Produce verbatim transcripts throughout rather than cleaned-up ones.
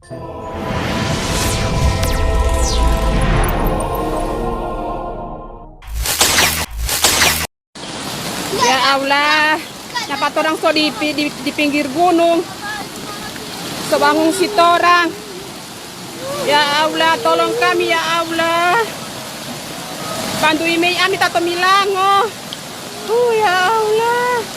Ya Allah, napa torang so di, di, di pinggir gunung, so bangun si torang. Ya Allah, tolong kami ya Allah. Bantu mayi ami ta to milango. Uh, ya Allah.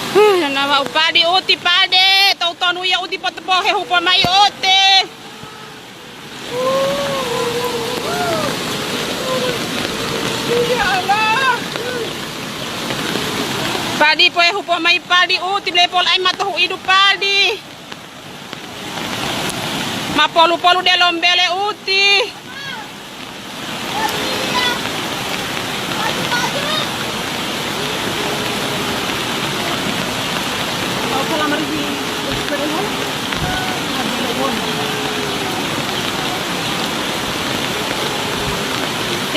Huh, nama upadi uti pade, tau tonu ya uti potepohe hupo mayi ote. Ya Allah. Padi pohe hupo mayi padi uti bele polae ma tohu idu padi. Ma polu-polu delombele uti.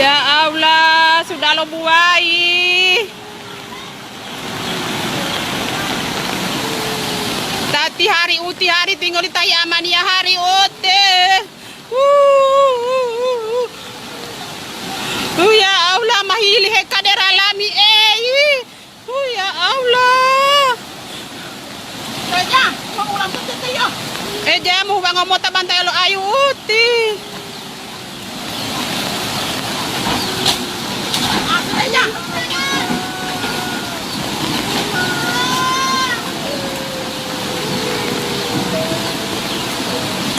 Ya Allah, sudah lo buai. Tati hari uti hari tingoli tayi amaniya hari ote. Uh, ya Allah, mahili hekadera lami, ei. Uh, ya Allah. Eja, mau ulang tetete, ya. Eja, mau bango mota bantai lo ayu uti.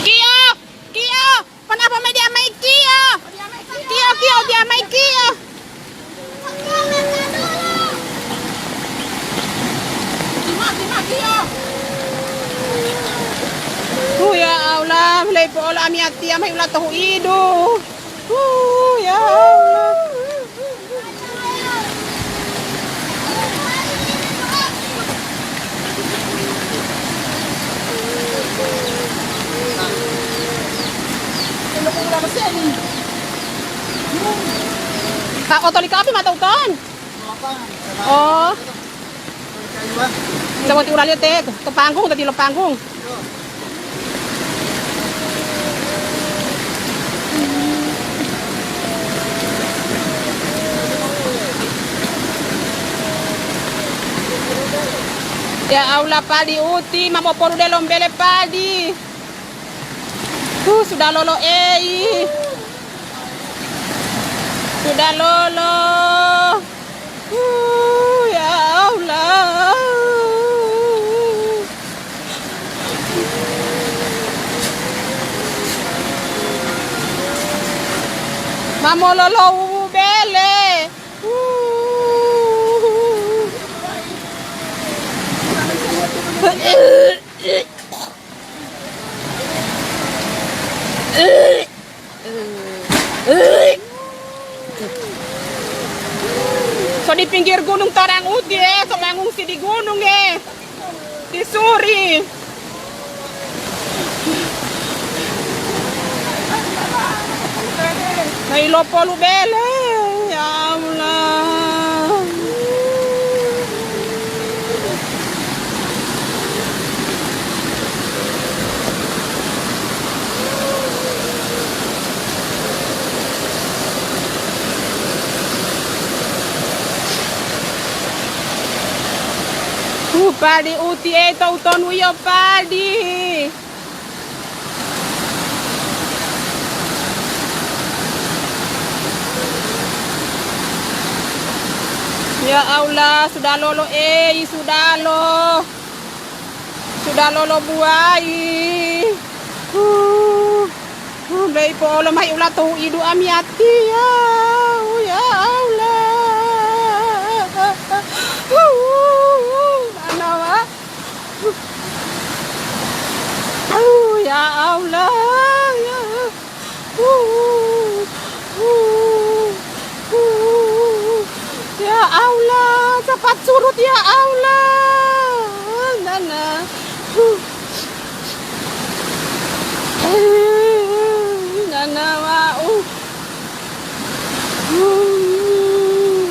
Kiyo, kiyo, kenapa media mai kiyo? Kiyo, kiyo, dia mai kiyo. Uh, ya Allah, lei po'olo amiyatiya mayi ulatohu idu. Uh, ya Allah. Ta otolika api mata uton. Oh. Coba ti uraliyo te, to panggung, tadi lo panggung. Ya Allah, padi uti, ma moporude lombele padi. Huh, sudah lolo ei. Sudah lolo. Uh, ya Allah. Ma mololo bele. Uh. So di pinggir gunung torang uti, eh, so mangungsi di gunung, eh. Di suri. Nailopolu bele, ya Allah. Uh, padi uti eto utonu iyo padi. Ya Allah, sudah lolo, ei, sudah lo. Sudah lolo buai. Uh, uh, lei po'olo mayi ula tohu idu amiyatiya. Uh, ya Allah. Uh, uh, uh, nanawa. Uh, ya Allah, ya. Uh, uh, uh, uh, uh. Ya Allah, cepat surut ya Allah. Nana. Uh, nanawa, uh. Uh.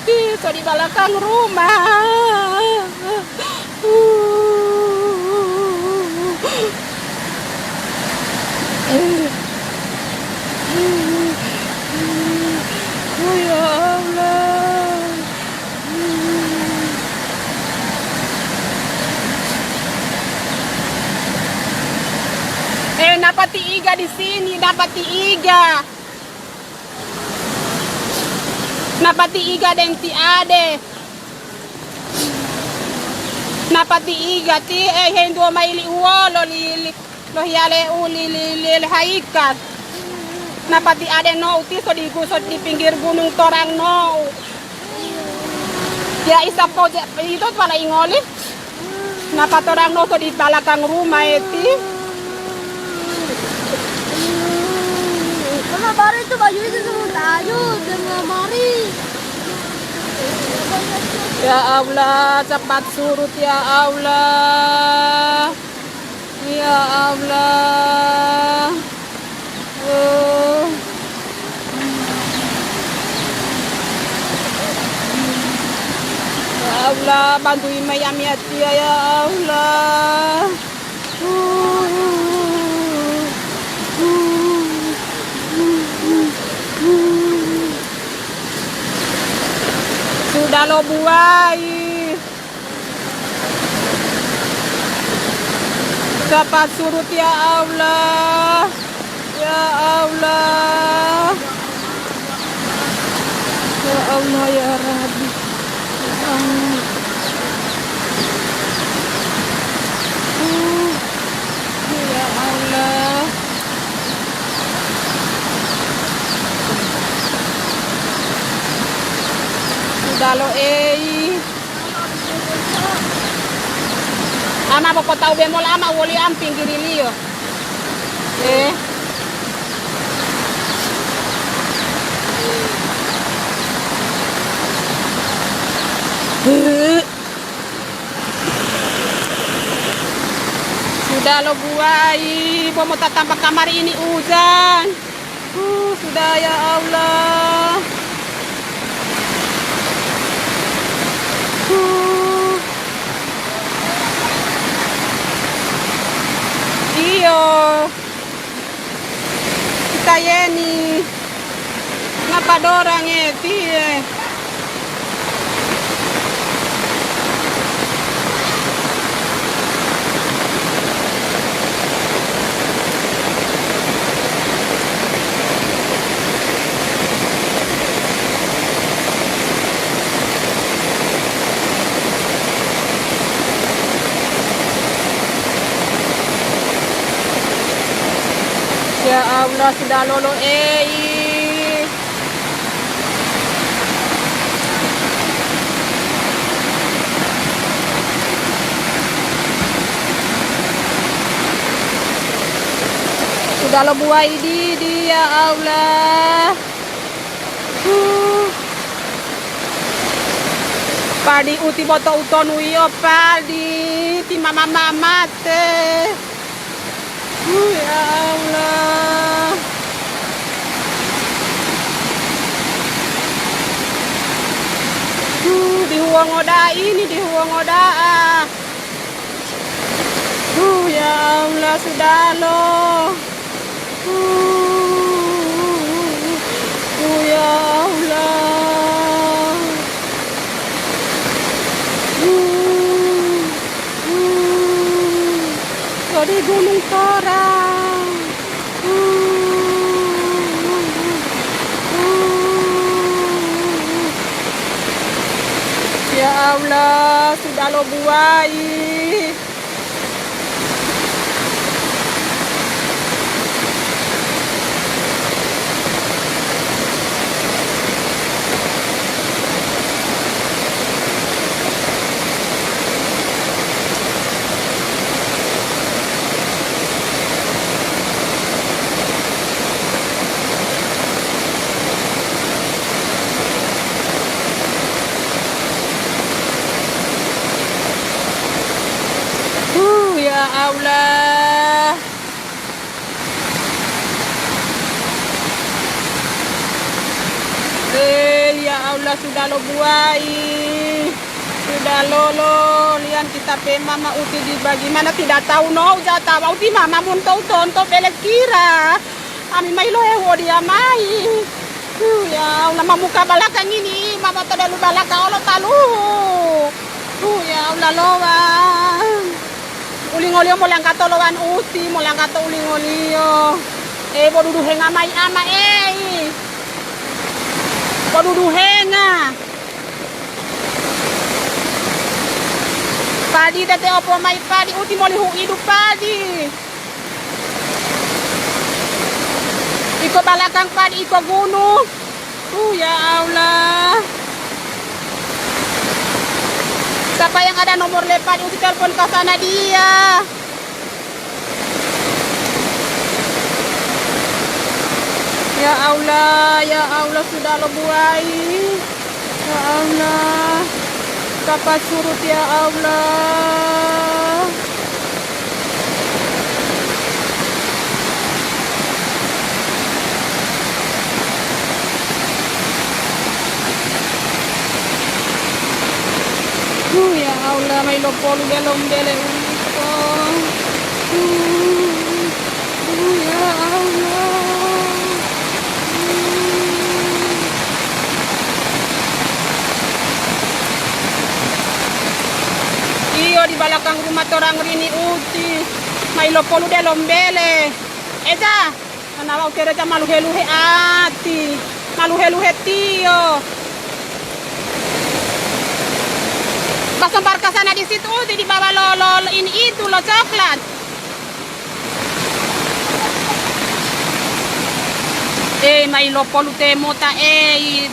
Tiso di balakang rumah. Oh, ya Allah. Eh, napati iga di sini, napati iga. Napati iga denti ade. Napati iga ti, eh, henduwo mayi li uwolo li, li, lohiyale u li, li, li, li haikat. Napati ade nou tiso di guso di pinggir gunung torang nou. Ya isa poje, ito pala ingoli. Napa torang noto di balakang rumah eti? Mama, baru itu baju itu semua tajud dan lemari. Ya Allah, cepat surut ya Allah. Ya Allah. Oh. Ya Allah, bantu'i mayi amiyatiya, ya Allah. Sudah lo buwai. Cepat surut, ya Allah. Ya Allah. Ya Allah, ya Rabbi. Ya Allah. Uh, ya Allah. Sudah lo ei. Ama popotaube mola ama woli am pinggiriliyo. Eh. Sudah lo buwai, bo mota tampa kamari ini ujan. Uh, sudah, ya Allah. Uh. Iyo. Kita yeni. Ngapa dorang, eh, tiye? Ya Allah, sudah lolo ei. Sudah lo buwai didi, ya Allah. Huh. Padi uti boto utonu iyo padi ti mama-mama te. Uh, ya Allah. Uh, dihuwongo da'a ini, dihuwongo da'a. Uh, ya Allah, sudalo. Uh, uh, uh, uh, ya Allah. Uh, uh, dari gunung torang. Uh, uh, uh, uh. Ya Allah, sudalo buwai. Uh, ya Allah. Eh, ya Allah. Sudah lo buai, sudah lolo, lian kita pe mama uti di bagi mana tidak tahu no jata uti mama mun tau tonto bele kira. Ami mai lo hewo dia mai. Uh, ya Allah, mamuka balakang ini, mama tadalu balakang olo talu. Uh, ya Allah, lowa. Ulingoliyo molanggato lo wan uti, molanggato ulingoliyo. E, boduduhenga mayi ama, ei. Boduduhenga. Padi tete opo mayi padi uti moli hu'idu padi. Iko balakang padi iko gunung. Uh, ya Allah. Siapa yang ada nomor lepat uti telepon ke sana dia. Ya Allah, ya Allah, sudah lo buai. Ya Allah, kapan surut ya Allah. Uh, ya Allah, mai lopolu delom bele uwito. Uh, uh, ya Allah. Iyo, di balakang rumah torang rini uti. Mai lopolu delom bele. Eja, ana wau tereja maluhe-luhe ati, maluhe-luhe tiyo. Basombar kasana di situ uti di bawah lo, lo, lo ini itu lo coklat. Eh, mai lopolu te mota, eh.